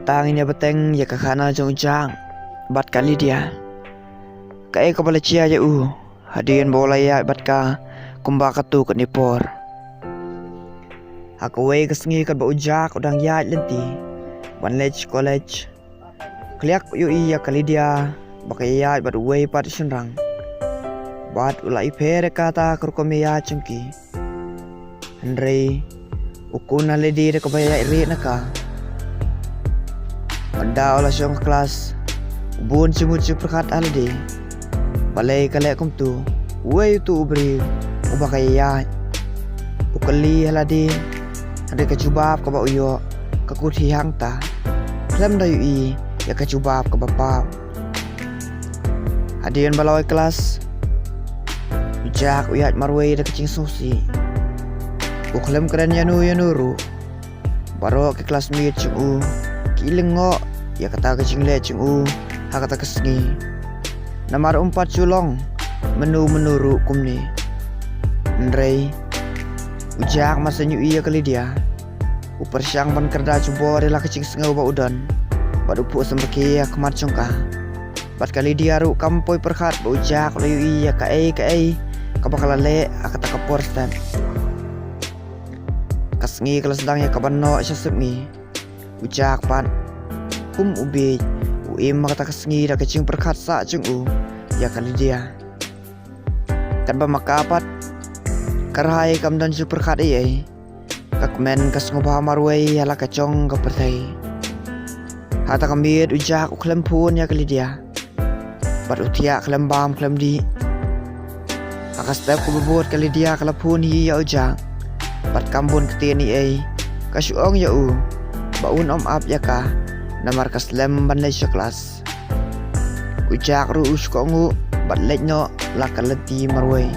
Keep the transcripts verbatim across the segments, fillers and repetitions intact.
Tang ïa ba teng ïa ka khana jong u Jack bad ka Lydia. Kaei kaba la jia ïa u hadien ba u la ïaid bad ka kumba katto katne por. Ha kawei ka sngi katba u Jack u dang ïaid lynti ban leit college, u khlieh u ïohi ïa ka Lydia ba ka ïaid bad uwei pat u shynrang. Bad u la ïapher ïa kata ka rukom ïaid jong ki. Hynrei u khun ha lade da kaba ïaid rieh na ka. Haba u la shong ha klas, u bun jingmut jingpyrkhat ha lade. Balei ka leh kumto? Uei uto u briew uba ka ïaid? U kylli ha lade. Hynrei ka jubab kaba u ïoh ka kut hi hangta, khlem da ïohi ïa ka jubab kaba paw. Hadien ba la wai klas, u Jack u ïaid marwei da ka jingsngewsih. U khlem kren ïano ïano ruh. Baroh ki classmate jong u ki lyngngoh ïa kata ka jingleh jong u ha kata ka sngi. Namar um pat ju long mynno mynno ruh kumne. Hynrei u Jack mar shen ïohi ïa ka Lydia, u pyrshang ban kyrda jubor ïa la ka jingsngew ba u don bad u phuh samrkhie ha khmat jong ka. Bad ka Lydia ruh kam poi pyrkhat ba u Jack u la ïohi ïa kaei kaei kaba ka la leh ha kata ka por step. Ka sngi ka la sdang ïa ka ban noh sha sepngi. U Jack pat, kum u bieit, u im ha kata ka sngi da ka jingpyrkhat sah jong u ïa ka Lydia. Katba ma ka pat, ka rhai kam don jingpyrkhat ei ei. Ka kmen ka sngewbha marwei ïa la ka jong ka pyrthei. Ha kata ka miet u Jack u khlem phone ïa ka Lydia. Bad u thiah khlem bam khlem dih. Ha ka step kaba bud ka Lydia ka la phone hi ïa u Jack. Bad kam bun ktien ei ei, ka shu ong ïa u ba un ym ap ïa ka namar ka slem ban leit sha klas. U Jack ruh u shu kohnguh bad leit noh la ka lynti marwei.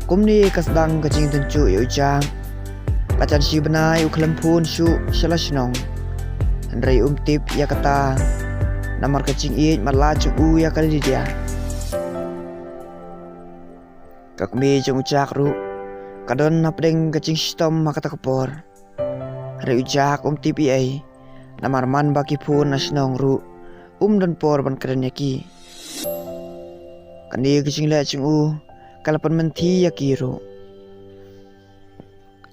Kumne ka sdang ka jingdon juh ïa u Jack. La jan shi bnai u khlem phone shuh sha la shnong. Hynrei um tip ïa kata namar ka jingïeit matlah jong u ïa ka Lydia. Ka kmie jong u Jack ruh ka don hapdeng ka jingshitom ha kata ka por. Hynrei u Jack um tip ei ei namar man ba ki phone na shnong ruh um don por ban kren ïa ki. Kane ka jingleh jong u ka la pynmynthi ïa ki ruh.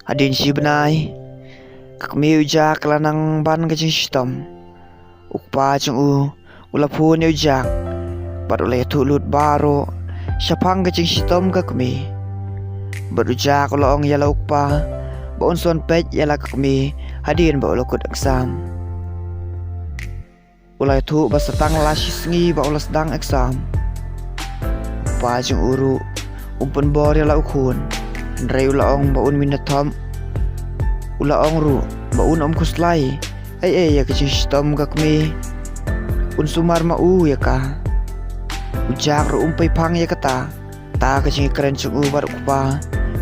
Hadien shi bnai, ka kmie u Jack ka la nang ban ka jingshitom. U kpa jong u u la phone ïa u Jack bad u la ïathuh lut baroh shaphang ka jingshitom ka kmie. Bad u Jack u la ong ïa la u kpa ba un sa wan peit ïa la ka kmie hadien ba u la kut exam. U la ïathuh ba sa tang la shi sngi ba u la sdang exam. U kpa jong u ruh um pynbor ïa la u khun. Hynrei u la ong ba un mynta thom. U la ong ruh ba un ym khuslai ei ei ïa ka jingshitom ka kmie. Un sumar ma u ïa ka. U Jack ruh um peiphang ïa kata. Kata ka jingkren jong u bad u kpa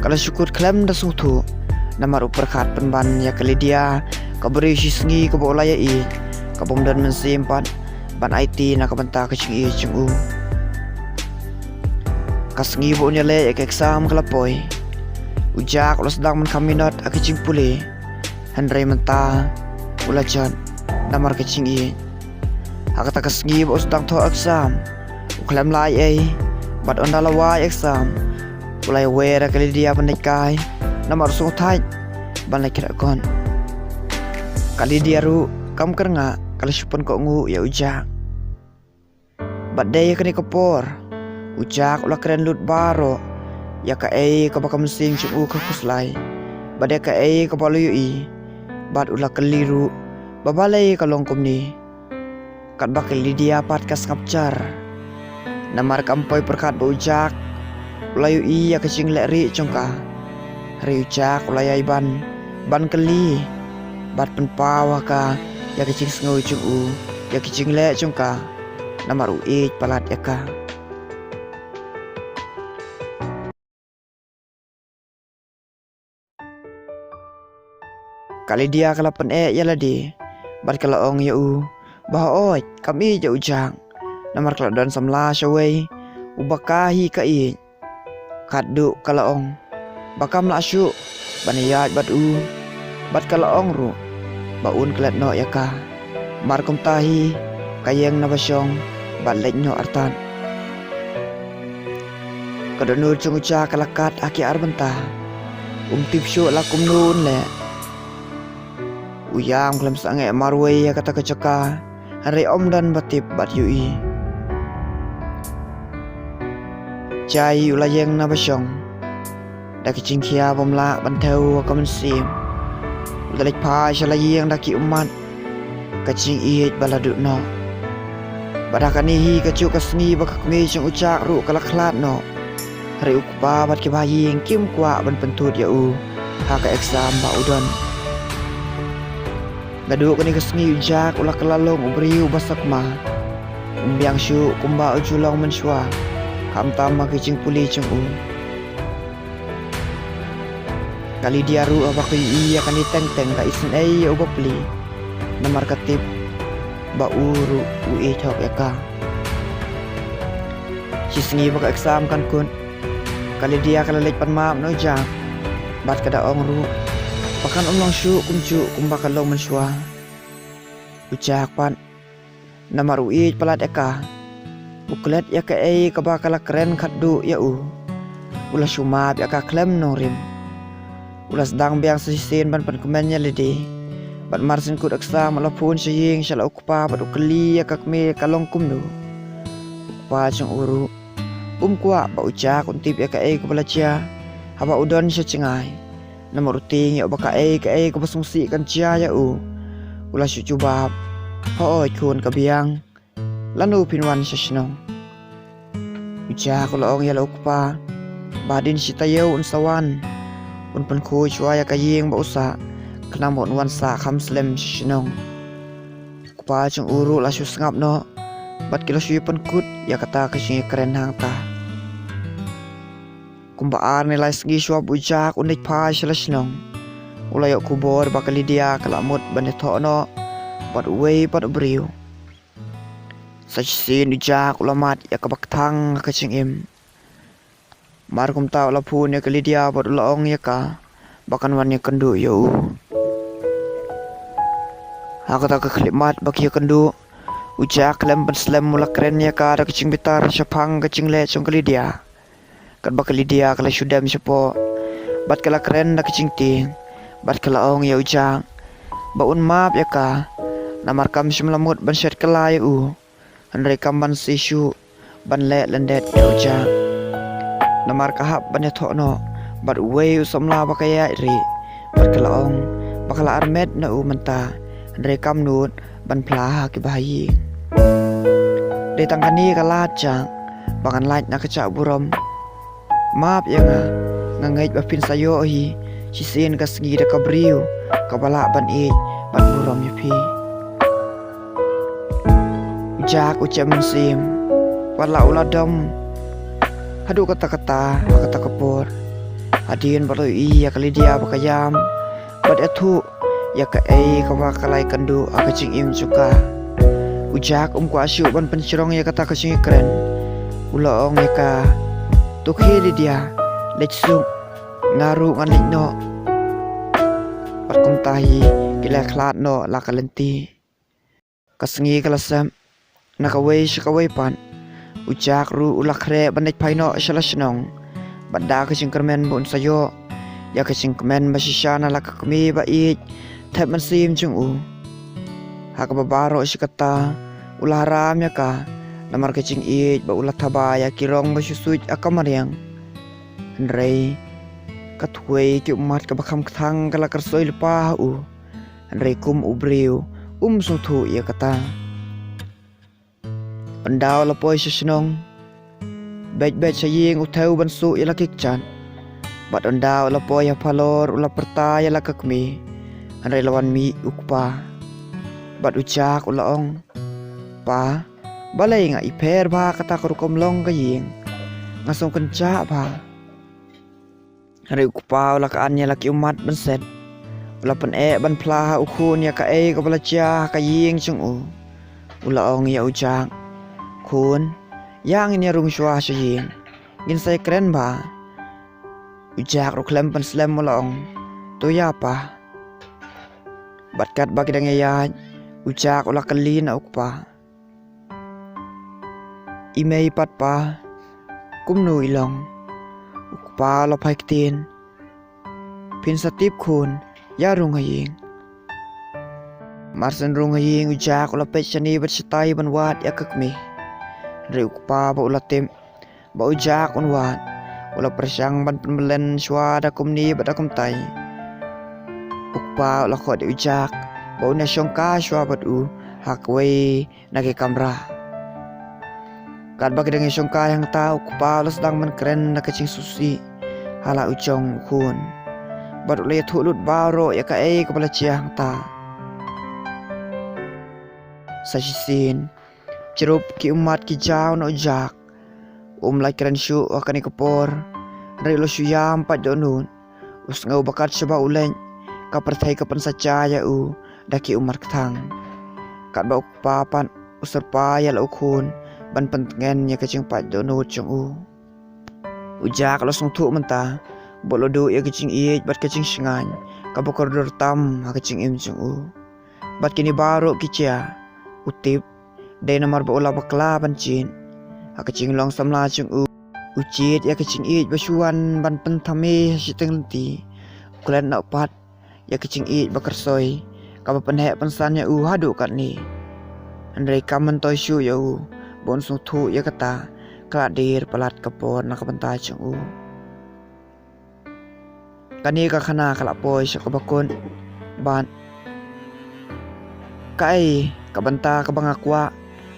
ka la shu kut khlem da sngewthuh. Namar u pyrkhat pynban ïa ka Lydia, ka briew shi sngi kaba u la ïaieit, kaba um don mynsiem pat ban aiti na ka bynta ka jingïeit jong u. Ka sngi ba un ïaleh ïa ka exam ka la poi. U Jack u la sdang ban kham minot ha ka jingpule. Hynrei mynta u la jot namar ka jingïeit. Ha kata ka sngi ba u sdang thoh exam, u khlem leh ei ei bad ynda la wai exam u la ïawer ïa ka Lydia ban leit kai namar u sngewthait ban leit kren ïa ka. Ka Lydia ruh kam kyrngah, ka la shu pynkohnguh ïa u Jack. Bad dei ha kane ka por u Jack u la kren lut baroh ïa kaei kaba ka mynsiem jong u ka khuslai bad ïa kaei kaba u la ïohi. Bad u la kylli ruh ba balei ka long kumne. Katba ka Lydia pat ka sngap jar. Namar kam poi pyrkhat ba u Jack u la ïohi ïa ka jingleh rieh jong ka. Hynrei u Jack u la ïai ban ban kylli bad pynpaw ha ka ïa ka jingsngew jong u ïa ka jingleh jong ka. Namar u ïeit palat ïa ka. Ka Lydia ka la pyneh ïa lade bad ka la ong ïa u ba hooid kam ïeit ïa u Jack. Namar ka la don samla shawei uba ka hi ka ïeit. Katduh ka la ong ba kam lah shuh ban ïaid bad u. Bad ka la ong ruh ba un klet noh ïa ka. Mar kumta hi ka ïeng na ba shong bad leit noh artat. Ka dohnud jong u Jack ka la kat ha ki ar bynta. Um tip shuh la kumno un leh. U ïam khlem sangeh marwei ïa kata ka jaka, hynrei um don ba tip bad ïohi. Jai u la ïeng na ba shong da ka jingkhia bym lah ban thew ha ka mynsiem. U la leit phai sha la ïing da ki ummat, ka jingïeit ba la duh noh. Bad ha kane hi ka juh ka sngi ba ka kmie jong u Jack ruh ka la khlad noh. Hynrei u kpa bad ki bahaïing kim kwah ban pynthut ïa u ha ka exam ba u don. Naduh kane ka sngi u Jack u la kylla long u briew ba sakma. Um biang shuh kumba u ju long mynshuwa, khamtam ha ki jingpule jong u. Ka Lydia ruh haba ka ïohi ïa kane teng teng ka isynei ïa u bapli. Namar ka tip ba u ruh u ïeit hok ïa ka. Shi sngi ba ka exam kan kut, ka Lydia ka la leit pan map na u Jack bad ka da ong ruh ba kan ym long shuh kumjuh kumba ka long mynshuwa. U Jack pat, namar u ïeit palat ïa ka, u klet ïa kaei kaba ka la kren khatduh ïa u. U la shu map ïa ka khlem nongrim. U la sdang biang sa shisien ban pynkmen ïa lade. Bad mar syn kut exam u la phone sha ïing sha la u kpa bad u kylli ïa ka kmie ka long kumno. U kpa jong u ruh um kwah ba u Jack un tip ïa kaei kaba la jia haba u don sha jngai. Namar u tieng ïa u ba kaei kaei kaba sngewsih kan jia ïa u. U la shu jubab, "Hooid khun, ka biang. Lano phin wan sha shnong?" U Jack u la ong ïa la u kpa ba hadien shi taïew un sa wan. Un pynkhuid shuwa ïa ka ïing ba u sah, khnang ba un wan sah kham slem sha shnong. U kpa jong u ruh la shu sngap noh bad ki la shu ïa pynkut ïa kata ka jingïakren hangta. Kumba ar ne lai sngi shuwa ba u Jack un leit phai sha la shnong, u la ïoh khubor ba ka Lydia ka la mut ban ïathoh noh bad uwei pat u briew. Sa shisien u Jack u la mad ïa kaba kthang ha ka jingim. Mar kumta u la phone ïa ka Lydia bad u la ong ïa ka ba kan wan ïakynduh ïa u. Ha kata ka khyllipmat ba ki ïakynduh, u Jack khlem pynslem u la kren ïa ka da ka jingbitar shaphang ka jingleh jong ka Lydia. Katba ka Lydia ka la shu dem shapoh bad ka la kren da ka jingtieng bad ka la ong ïa u Jack ba un map ïa ka, namar kam shym la mut ban shet kylla ïa u. Hynrei kam ban shisha ban leh lyndet ïa u Jack. Namar ka hap ban ïathoh noh bad uwei u samla ba ka ïaid rieh bad ka la ong ba ka la armet na u mynta, hynrei kam nud ban phla ha ki bahaïing. Dei tang kane ka lad Jack ba ngan lait na ka jah burom. Map ïa nga, nga ngeit ba phin sa ïoh hi shisien ka sngi da ka briew kaba lah ban ïeit bad burom ïa phi. U Jack u jem mynsiem, wat la u la dom haduh katta katta ha kata ka por. Hadien ba u la ïohi ïa ka Lydia ba ka ïam bad ïathuh ïa kaei kaba ka la ïakynduh ha ka jingim jong ka, u Jack um kwah shuh ban pynshrong ïa kata ka jingïakren. U la ong ïa ka, "To khie Lydia, leit suk, nga ruh ngan leit noh." Bad kumta hi ki la khlad noh la ka lynti. Ka sngi ka la sep, na kawei sha kawei pat, u Jack ruh u la khreh ban leit phai noh sha la shnong bad da ka jingkyrmen ba un sa ïoh ïa ka jingkmen ba shisha na la ka kmie ba ïeit thep mynsiem jong u. Ha kaba baroh shi katta u la haram ïa ka namar ka jingïeit ba u la thaba ïa ki rong ba shu suit ha ka mariang. Hynrei ka thwei ki ummat kaba kham kthang ka la kyrsoi lypa ha u. Hynrei kum u briew um sngewthuh ïa kata. Ynda u la poi sha shnong, beit beit sha ïing u thew ban suh ïa la ki kjat. Bad ynda u la poi ha phalor u la pyrta ïa la ka kmie. Hynrei la wan mih u kpa. Bad u Jack u la ong, "Pa, balei nga ipher bha kata ka rukom long ka ïing? Nga sngewkynjah bha." Hynrei u kpa u la khan ïa la ki ummat ban set. U la pyneh ban phla ha u khun ïa kaei kaba la jia ha ka ïing jong u. U la ong ïa u Jack, "Khun, ïa ngin ïa rung shuwa sha ïing, ngin sa ïakren bha." U Jack ruh khlem pynslem u la ong, "To ïa pa." Bad katba ki dang ïaid, u Jack u la kylli na u kpa. I mei pat pa, kumno i long? U kpa u la phai ktien. Phin sa tip khun, ïa rung ha ïing. Mar shen rung ha ïing u Jack u la peit shane bad shatai ban wad ïa ka kmie. Hynrei u kpa ba u la tip ba u Jack un wad, u la pyrshang ban pynblen shuwa da kumne bad da kumtai. U kpa u la khot ïa u Jack ba un ïa shongkai shuwa bad u ha kawei na ki kamra. Katba ki dang ïa shongkai hangta u kpa u la sdang ban kren na ka jingsngewsih ha la u jong u khun. Bad u la ïathuh lut baroh ïa kaei kaba la jia hangta. Sa shisien, chirup ki ummat ki jaw na u Jack. Um lah kren shuh ha kane ka por. Hynrei u la shu ïam pat dohnud. U sngew ba kat shaba u leit, ka pyrthei ka pynsaja ïa u da ki ummat kthang. Katba u kpa pat u syrpai ïa la u khun ban pyntngen ïa ka jingpait dohnud jong u. U Jack u la sngewthuh mynta ba u la duh ïa ka jingïeit bad ka jingshngaiñ kaba kordor tam ha ka jingim jong u. Bad kine baroh ki jia, u tip, dei namar ba u la bakla ban jied. Ha ka jinglong samla jong u, u jied ïa ka jingïeit ba shu wan ban pynthame ha shiteng lynti. U klet noh pat ïa ka jingïeit ba kyrsoi kaba pynheh pynsan ïa u haduh katne. Hynrei kam myntoi shuh ïa u ba un sngewthuh ïa kata, ka la dier palat ka por na ka bynta jong u. Kane ka khana ka la poi sha kaba kut. Bad kaei ka bynta kaba nga kwah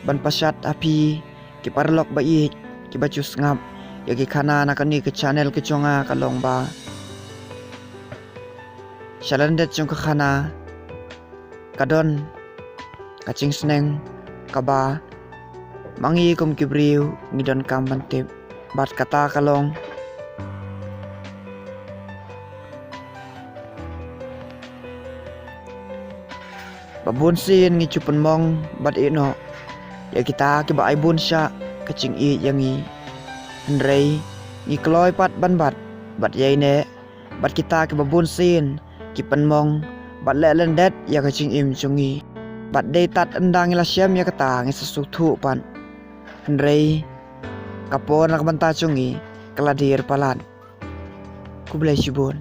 ban pashat ha phi ki paralok ba ïeit kiba ju sngap ïa ki khana na kane ka channel ka jong nga ka long ba sha lyndet jong ka khana ka don ka jingsneng kaba ma ngi kum ki briew ngi donkam ban tip. Bad kata ka long ba bun sien ngi ju pynmong bad ïehnoh ïa kita kiba ai bun shah ka jingïeit ïa ngi. Hynrei ngi kloi pat ban bat bad ïaineh bad kita kiba bun sien ki pynmong bad leh lyndet ïa ka jingim jong ngi. Bad dei tad ynda ngi la shem ïa kata ngi sa sngewthuh pat. Hynrei ka por na ka bynta jong ngi ka la dier palat. Khublei shibun.